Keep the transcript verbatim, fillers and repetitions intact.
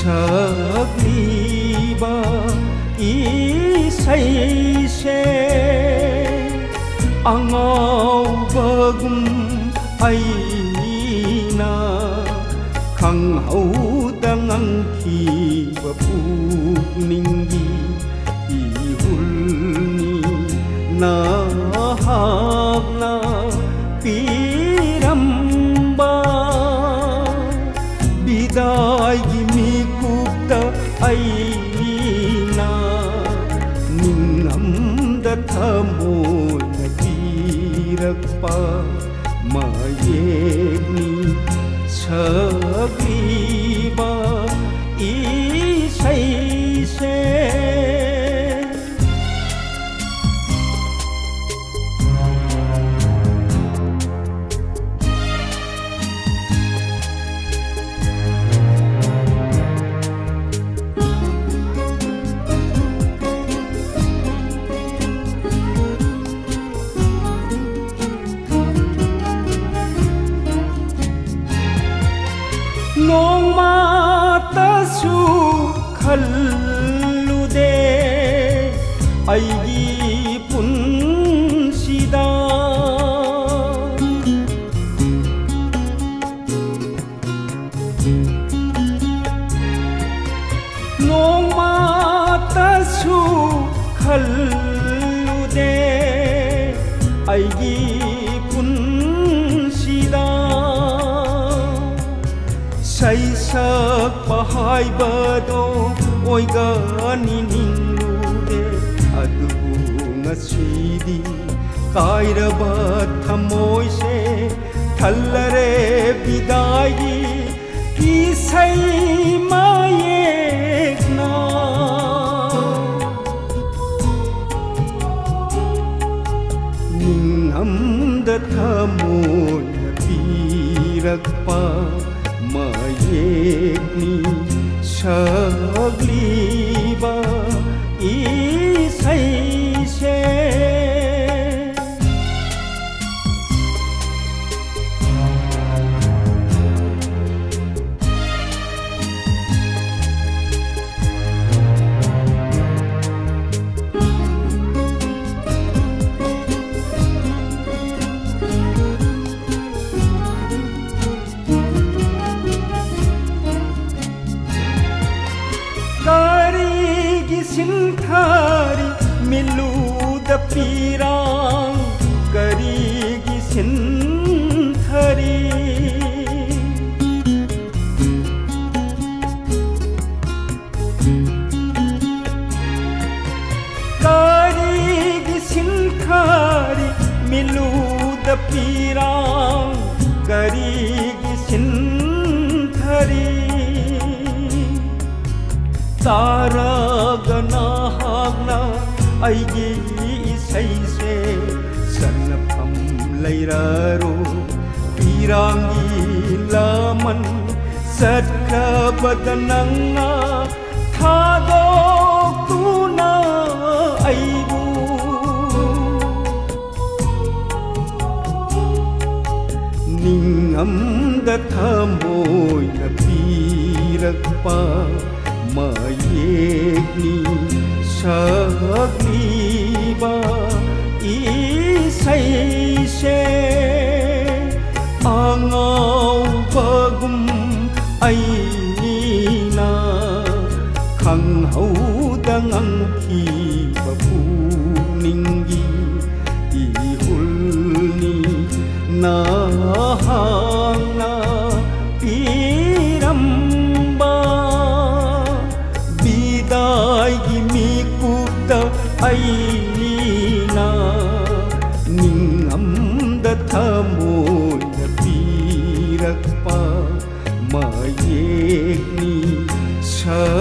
ꯁꯛꯂꯤꯕ ꯏꯁꯩꯁꯦ ꯑꯉꯥꯎꯕꯒꯨꯝ ꯑꯩꯅ ꯈꯪꯍꯧꯗ ꯉꯪꯈꯤꯕ ꯄꯨꯛꯅꯤꯡꯒꯤ ꯏꯍꯨꯜꯅꯤ꯫ ꯅꯍꯥꯛꯅ ꯄꯤꯔꯝꯕ ꯕꯤꯗꯥꯏꯒꯤ ꯃꯤꯀꯨꯞꯇ ꯑꯩꯅ ꯅꯤꯡꯉꯝꯗ ꯊꯃꯣꯏꯅ ꯄꯤꯔꯛꯄ ꯃꯌꯦꯛꯅꯤ꯫ ꯁꯛꯂꯤꯕ ꯏꯁꯩꯁꯦ꯫ ꯅꯣꯡꯃꯇꯁꯨ ꯈꯜꯂꯨꯗꯦ ꯑꯩꯒꯤ ꯄꯨꯟꯁꯤꯗ꯫ ꯅꯣꯡꯃꯇꯁꯨ ꯈꯜꯂꯨꯗꯦ ꯑꯩꯒꯤ ꯄꯨꯟꯁꯤꯗ꯫ ꯁꯩꯁꯛꯄ ꯍꯥꯏꯕꯗꯣ ꯑꯣꯏꯒꯅꯤ ꯅꯤꯡꯂꯨꯗꯦ꯫ ꯑꯗꯨꯕꯨ ꯉꯁꯤꯗꯤ ꯀꯥꯏꯔꯕ ꯊꯃꯣꯏꯁꯦ ꯊꯜꯂꯔꯦ ꯕꯤꯗꯥꯏꯒꯤ ꯏꯁꯩ ꯃꯌꯦꯛꯅ꯫ ꯅꯤꯡꯉꯝꯗ ꯊꯃꯣꯏꯅ ꯄꯤꯔꯛꯄ ꯃꯌꯦꯛꯅꯤ ꯁꯛꯂꯤꯕ ꯏꯁꯩꯁꯦ꯫ ꯂꯨꯗ ꯄꯤꯔꯥꯡ ꯀꯔꯤꯒꯤ ꯁꯤꯟꯊꯔꯤ? ꯇꯥꯔꯒ ꯅꯍꯥꯛꯅ ꯑꯩꯒꯤ ꯏꯁꯩꯁꯦ ꯆꯟꯅꯐꯝ ꯂꯩꯔꯔꯣꯏ꯫ ꯄꯤꯔꯥꯡꯒꯤ ꯂꯃꯟ ꯆꯠꯈ꯭ꯔꯕꯗ ꯅꯪꯅ ꯊꯥꯗꯣꯛꯇꯨꯅ ꯑꯩꯕꯨ ꯅꯤꯡꯉꯝꯗ ꯊꯃꯣꯏꯅ ꯄꯤꯔꯛꯄ ꯃꯌꯦꯛꯅꯤ ꯁꯛꯂꯤꯕ ꯏꯁꯩꯁꯦ꯫ ꯑꯉꯥꯎꯕꯒꯨꯝ ꯑꯩꯅ ꯈꯪꯍꯧꯗ ꯉꯝꯈꯤꯕ ꯄꯨꯛꯅꯤꯡꯒꯤ ꯏꯍꯨꯜꯅꯤ ꯅꯍꯥꯛꯅ ꯄꯤꯔꯝꯕ꯫ ꯕꯤꯗꯥꯏꯒꯤ ꯃꯤꯀꯨꯞꯇ ꯑꯩꯅ ꯅꯤꯡꯉꯝꯗ ꯊꯃꯣꯏꯅ ꯄꯤꯔꯛꯄ ꯃꯌꯦꯛꯅꯤ ꯁꯛ